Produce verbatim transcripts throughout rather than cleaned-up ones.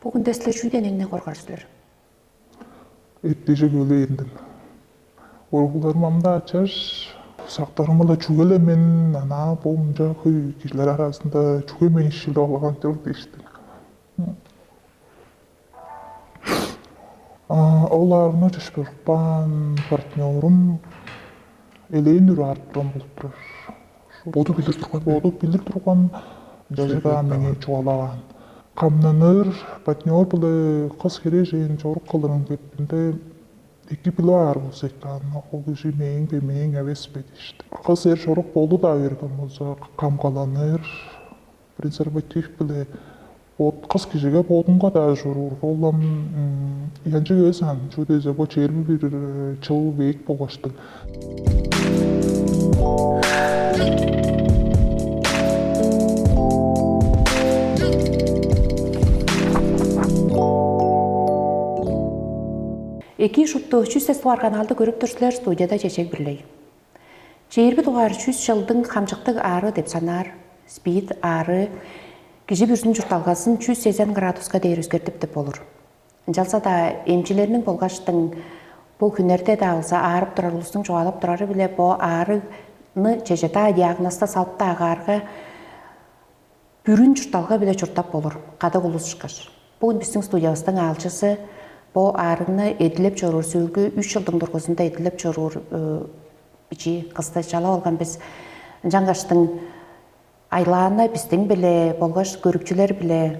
Бо хүнде силер чүү деңнеп коргар силер? Эртежек өлээринден. Оругларым амда ачаш, сактарым-ла чүгеле мен, ана бо мынча хөй кижилер аразында чүге мени шилип алган чыл дээштиң. Ол аарыгны чөпшөрүпкан партнёрум элээн үр аарып турган болуп турар. Боду билир турган. Боду билир турган, жазыгаа меңээ чугаалаан. Камнаныр партнёр-биле кыс херээжен чорук кылырың деп ынде эки билип аар болза эки, аны ол кижи мээң бе, мээң эвес бе дээштиң. Кыс эр чорук болу-даа берген болза, камгаланыр, презерватив-биле от кыс кижиге бодунга-даа чоруур. Ол ам янчык эвес ан, чүге дээзе бо чээрби бир чыл век болгаштың. Эки шупту чүс эс дугаар каналды көрүп тур силер, студияда Чечек Бирлей. Чээрби дугаар чүс чылдың хамчыктыг аары деп санаар. СПИД аары кижи бүрүзүнүң чуртталгазын чүс сезен градуска дээр өзгертип деп болур. Ынчалза-даа эмчилерниң болгаштың бу хүннерде-даа болза аарып турар улустуң чугаалап турары-биле бо аарыгны чеже-даа диагнозда салып-даа агаарга, бүрүн чуртталга-биле чурттап болур, кадык улус ышкаш. Бөгүн бистиң студиявыстың аалчызы бо аарыгны эдилеп чоруур, сөөлгү үч чылдың дургузунда эдилеп чоруур бичии кысты чалап алган бис. Ынчангаштың Айлаана бистиң-биле болгаш көрүкчүлер-биле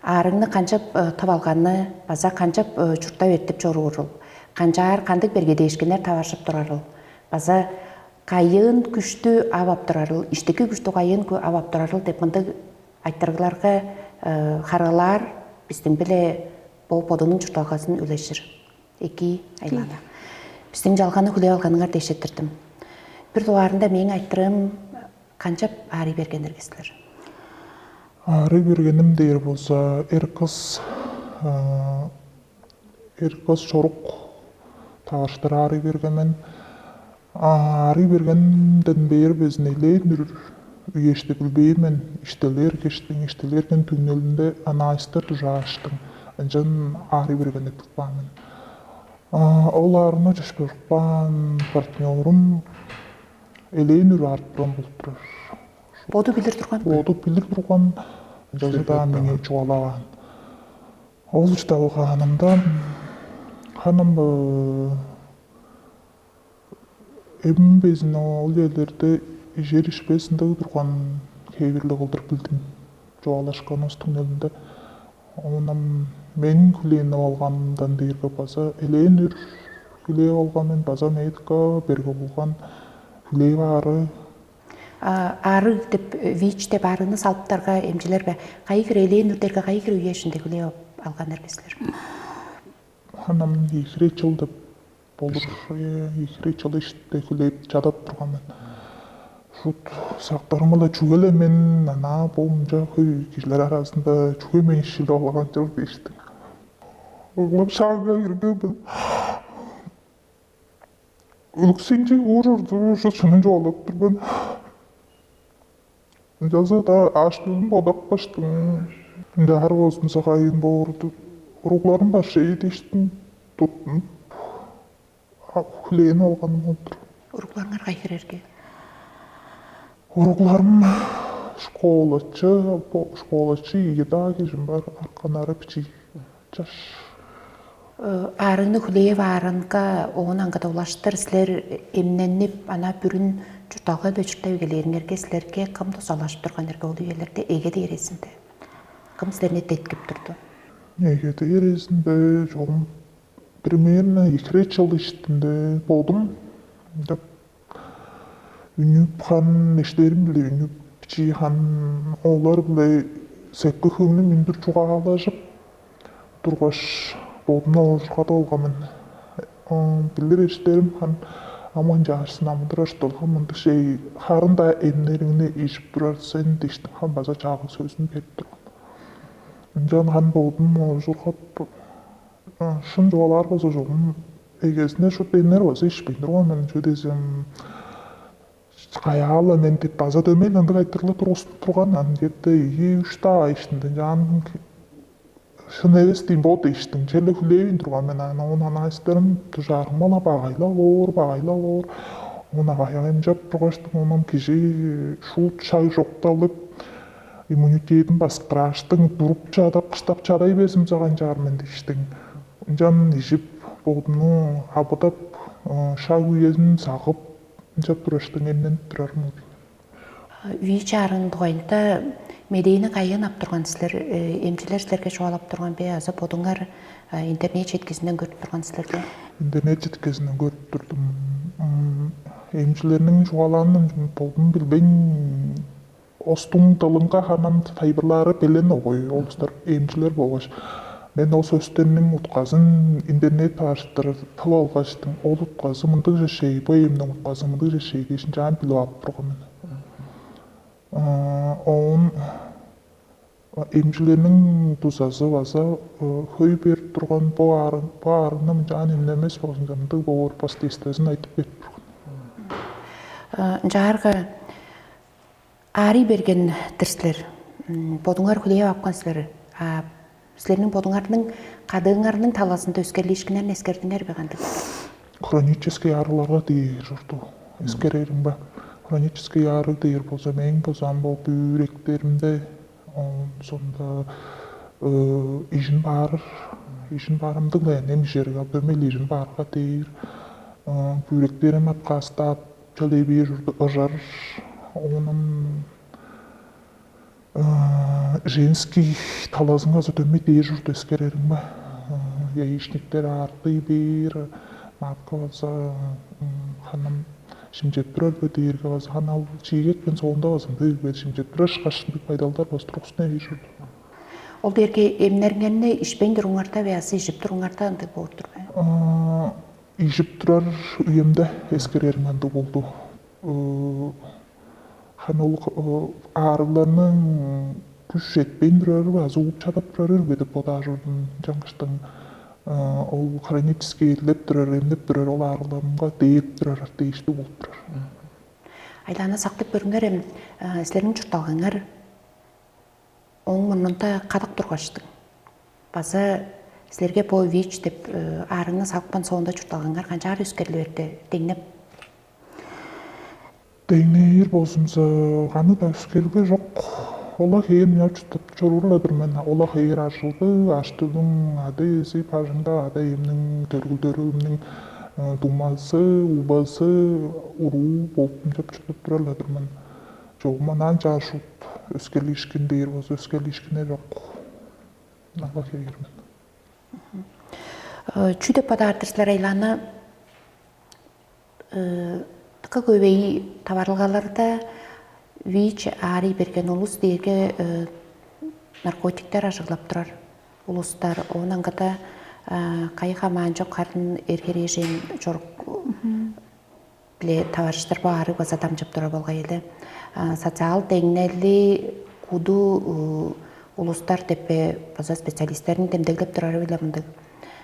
аарыгны канчап тып алганы база канчап чурттап эртип чоруурул, канчаар, кандыг бергедээшкиннер таваржып турарыл база кайыын күштү ап ап турарыл, иштики күштү кайыын ап ап турарыл деп мындыг айтырыгларга харыылаар бистиң-биле бо бодунуң чуртталгазын үлежир. Эки, Айлаана. Бистиң чалганы хүлээп алганыңар дээш четтирдим. Бир дугаарында мээң айтырыым, канчап аарый бергеннер силер? Аарый бергеним дээр болза, эр кыс, эр кыс чорук таварыштыр аарый берген мен. Аарый бергенден бээр безин элээн үр үешти билбээн мен, иштелээр кештиң, иштелээрген түңнелинде анализтер дужааштың, ынчан аарый берген эптик баан мен. Ол аарыгны чөпшөрүпкан партнёрум элээн үр аарып турган болуп турар. Боду билир турган. Боду билир турган, жазыгаа меңээ чугаалаан. Ол чуртталгаанымда ханым эми безин ол черлерде ижер ишпес ындыг турган хевирлиг кылдыр билдим. Чугаалашканывыс түңнелинде оон ам мээң хүлээнип алганымдан дээрге база элээн үр хүлээп алган мен, база медика берге болган хүлээп аары. Аарыг деп, ВИЧ деп аарыгны салыптарга эмчилер бе кайы хире элээн үрдерге кайы хире үе ишинде хүлээп алганнар бе силер? Ханам ийи хире чыл деп болур. Ийи хире чыл иште хүлээп чадап турган мен. Шут сактарымыла чүгеле мен ана бо мынча хөй кижилер аразында чүге мен шилип алган чыл дээштиң. Ыглап шаага кирген мен. Өлүксенчиг уур ужу шынын чугаалап тур мен. Ынчалза-даа аштыын бодапкаштың, ынчаар болзумза кайын боор деп, уругларым бар шей дээштиң туттунуп, хүлээнип алганым ол-дур. Уругларыңар кайы хире эрге? Уругларым школачы, школачы ийи-даа кижим бар, артканнары бичии. Чаш. Аарыыны хүлээп аарынга оон аңгыда улаштыр силер эмненип, ана бүрүн чуртталга бөчүртеп эгелээриңерге силерге кым дузалажып турган эрге ол үелерде эге дээрезинде? Кым силерни деткип турду? Эге дээрезинде чогум примерно эки чыл иштинде болдум деп үнүп хан эштерим-биле үнүп, бичии хан олар-биле сеткил-хөңнүм үндүр чугаалажып тургаш, бодумну олуржуккада болган мен. Билир эштерим хан аман чаарсын амыдыраш долган мындыг чей харын-даа эмнериңни ижип турар сен дээштиң хан база чаагыг сөзүн берип турган. Ынчан хан бодум олуржуккап шын чугаалаар болза чогум эгезинде шут эмнер база ишпейн турган мен чүве дезем каяала мен деп база дөмей ындыг айтырлар тургузуп турган аны где-то ийи үч даа иштинде жаан. Шын эвес дейм бо дээштиң, черле хүлээбейн турган мен аны. Оон анаайыстарым дужаарымга-ла багайлап оор, багайлап оор. Оон агаяк эмчеп тургаштың, оон кижи шуут шаг чокталып, иммунитедин баскырааштың, туруп чадап, кыштап чадай безим канчаар мен дээштиң. Ынчан ижип, бодумну абыдап, шаг үезин сагып, ынчап тураштың эмненип турарым ол. ВИЧ аарыын дугайында медээни кайыын ап турган силер, эмчилер силерге чугаалап турган бе азы бодуңар интернет четкизинден көрүп турган силер бе? Интернет четкизинден көрүп турдум. Эмчилерниң чугаалаанын бодум билбейн, остуң дылынга ханам тайбырлаары белен огой, ол улустар эмчилер болгаш. Мен ол сөстерниң утказын интернет ааштыр тып алгаштың, ол утказы мындыг жешей, бо эмниң утказы мындыг жешей дээшин чаан билип алып турган мен. Оон эмчилерниң дузазы база хөй берип турган, бо аарыны мынчаан эмнемес болзуңза, мындыг боор, последствиясын айтып берип турган. Ынчаарга аарый берген-дир силер. Бодуңар хүлээп апкан силер. А силерниң бодуңарның кадыыңарның талазында өскерлиишкиннерин эскердиңер бе кандыг? Хронический аарыгларга дээр чорду. Эскерерим ба? Хронический аарыг дээр болза, мээң болза ам бо бүүректеримде, оон соонда ижин баарыр, ижин баарымдыг-ла эм ижерге, дөмей ижин баарга дээр. Бүүректерим откастаап, чалай бээр чорду ыжар, оонун женский талазынга база дөмей дээр чорду, эскерерим ба? Яичниктер аартый бээр, матка база ханам шимчеп турар бе дээрге, база ханал чиигеткен соонда база ындыг бе, шимчеп турар ышкаш, ындыг байдалдар база тургустуна бээр чорду. Ол дээрге эмнериңерни ишпейн туруңарда бе азы ижип туруңарда ындыг боор-дур бе? Ижип турар үемде эскерерим ындыг болду. Хан ол аарыгларның күш четпейн турарыр бе азы ууп чадап турарыр бе деп бодаар чордум. Чаңгыштың ол хронический эрлеп турар, эмнеп турар ол аарыгларымга дээп турар дээштиг болуп турар. Айлаана сактып көрүңер эм, силерниң чуртталгаңар ооң мурнунда кадык тургаштың. База силерге бо ВИЧ деп аарыгны салыпкан соонда чуртталгаңар канчаар өскерли берди, деңнеп? Деңнээр болзумза, каны-даа өскерилге чок. Ола хээр мынчап чурттап чоруур-ла-дыр мен. Ола хээр ажылдыг, аштыгың, ада-иези бажыңда, ада-иемниң төргүлдерүмнүң дуңмазы, убазы, уруу болуп мынчап чурттап турар-ла-дыр мен. Чогум анаан чаа шуут өскерлиишкин дээр болза, өскерлиишкине чок. Аңгы хевээр мен. Чүү деп бодаар-дыр силер, Айлаана? Дыка көбей таварылгаларда ВИЧ аарый берген улус дээрге наркотиктер ажыглап турар улустар. Оон аңгыда кайы хамаан чок харын эргерээжен чорук биле таварыштыр бо аарыг база дамчып турар болгай эле. Социал деңнели куду улустар деппе база специалисттерниң демдеглеп турары-биле мындыг.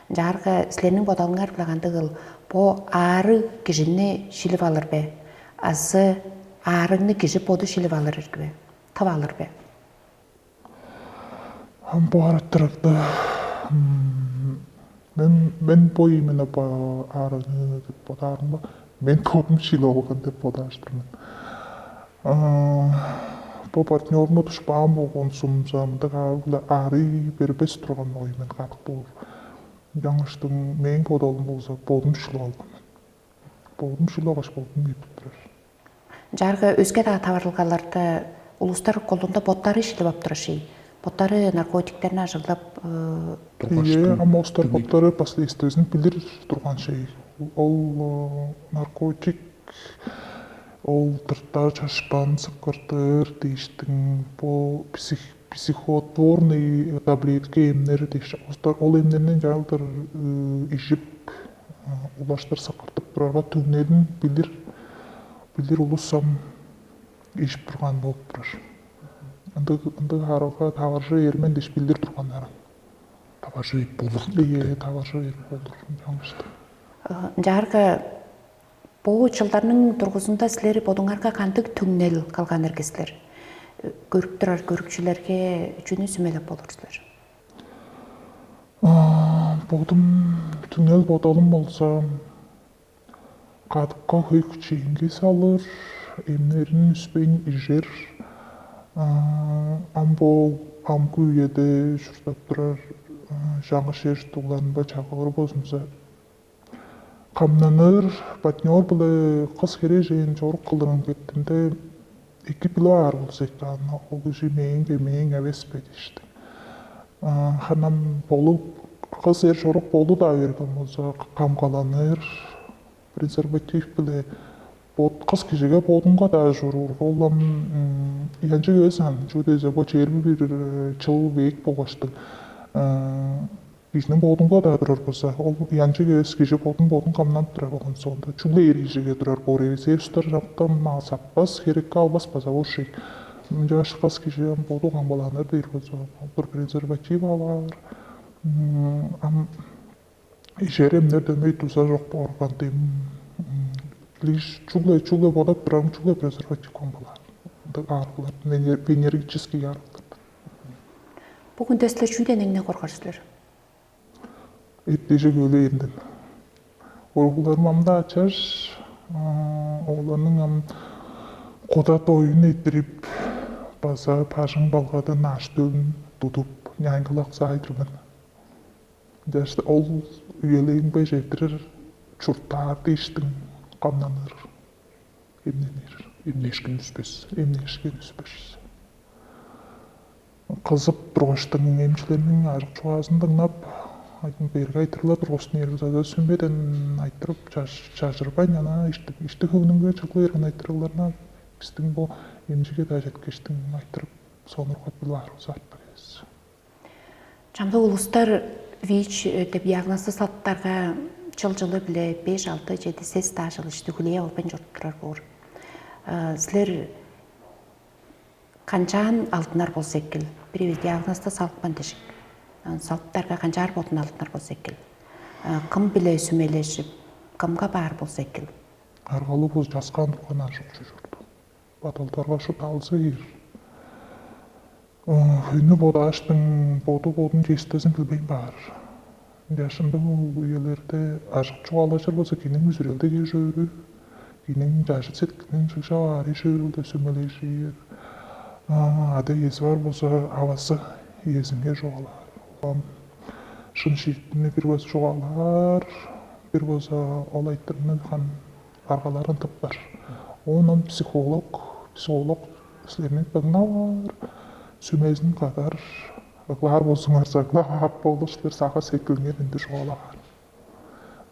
Ынчаарга силерниң бодалыңар-биле кандыгыл, бо аарыг кижини шилип алыр бе? Азы аарыгны кижи боду шилип алыр ирги бе? Тып алыр бе? Ам бо араттыракта мен мен бо именно бо аарыгны деп бодаарымга, мен бодум шилип алган деп бодааштыр мен. Бо партнерну душпаан болгон сумза мындыг аарыг-ла аарый бербес турган ой мен кадык боор. Жаңыштың мээң бодалым болза, бодум шилип алган мен. Бодум шилип алгаш, бодум эптип турар. Ынчаарга өске-даа таварылгаларда улустар колдуунда боттары шилип ап турар шей. Боттары наркотиктерни ажыглап тургаш. Ийе, ам улустар боттары последствиясын билир турган шей. Ол наркотик, ол тыртар, чашпан сыпкыртыр дээштиң, бо псих психотворный таблетка эмнери дээш, улустар ол эмнерден чаалдыр ижип, улаштыр саккыртып турарга түңнелин билир, билир улус ам ижип турган болуп турар. Ындыг ындыг харылга таваржы бермен дээш билдир турганнар. Таваржы берип болур. Ие, таваржы берип болур. Жаңышты. Ынчаарга бо чылдарның тургузунда силер бодуңарга кандыг түңнел кылган эрге силер? Көрүп турар көрүкчүлерге чүнү сүмелеп болур силер? Бодум түңнел бодалым болза, кадыкка хөй күчээнге салыр, эмнерин үспейн ижер, ам бо амгы үеде чурттап турар чаңгыс чер чурттугларынга чагыыр болзумза, камнаныр, партнёр биле кыс херээжен чорук кылырын кеткенде, эки билип аар болза эки, аны ол кижи мээң бе, мээң эвес бе дээштиң. Ханам болуп, кыс эр чорук болу-даа берген болза, камгаланыр, презерватив биле бот кыс кижиге бодунга-даа чоруур. Ол ам янчык эвес ан, чүге дээзе бо чээрби бир чыл век болгаштыг. Кижиниң бодунга-даа турар болза, ол янчык эвес, кижи бодун бодун камнанып турар болган соонда, чүгле эр кижиге турар боор эвес, эп устар чамдам саппас, херекке албас база болушей. Мынчаашкас кижи ам боду камгаланыр дээр болза, бир презерватив алаар. Ам ижер эмнер дөмей дуза чок боор кандыйм. Лишь чүгле чүгле бодап турарым, чүгле презерватив камгалаар. Ындыг аарыглар, венерический аарыглар. Бу хүнде силер чүүден эңне коргар силер? Эптежек өлээринден. Уругларым амда ачаш, оларның ам куда тоюн эрттирип, база бажың балгадан аш-төлүн тудуп, нянькалак саай турган. Жашта ол үелээңбе четтирер чурттаар дээштиң камнаныр, эмненир. Эмнешкен үспес. Эмнешкен үспес. Кызып тургаштың эмчилерниң ажык чугаазын дыңнап, айтым берге айтырыла тургустун эрбизаза сүмбеден айтырып, чажырбайн ана иштик ишти хөвүнүнге чыгла берген айтырыгларына бистиң бу эмчиге-даа четкештиң айтырып, сонургап билаарывыс артык эвес. Чамдык улустар ВИЧ деп диагнозду салыптарга чыл-чылы биле беш, алты, чеди, сес даа чыл ишти хүлээп албайн чоруп турар боор. Силер канчаан алдынар болза экил? Бир-бир диагнозду салыпкан дижик. Салыптарга канчаар бодун алдынар болза экил? Кым биле сүмелешип, кымга баар болза экил? Аргалы бо часкаан турган ажык чужурду. Бадалдарга шуут алза ийир. Хүннү бодааштың боду бодун честезин билбейн баар. Ынчаш ындыг үелерде ажык чугаалажыр болза, кижиниң бүзүрелде кежи өрү, кижиниң чажыт сеткилиниң шыгжап аарый шыырылда сүмележир. Ада иези бар болза, авазы иезинге чугаалаар. Шын шиитинни бир база чугаалаар, бир база ол айтырыгны хан аргаларын тыптар. Оон психолог, психолог силерни дыңнаар, сүмезин кадар ыглаар болзуңарза, ыглап ап болур силер, сагыш сеткилиңер ындыг чугаалаар.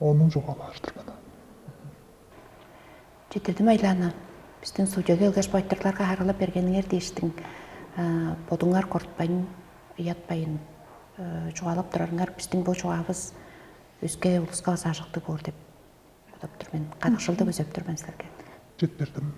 Ону чугаалаар-дыр мен. Четирдим айлаана. Биздин студияга келгеш, байтырларга харылап бергениңер дээштиң, бодуңар кортпайн, ыятпайн чугаалап турарыңар, биздин бу чугаавыс өске улуска база ажыктыг боор деп бодоп тур мен. Кадыкшылды көзөп тур мен силерге. Четирдим.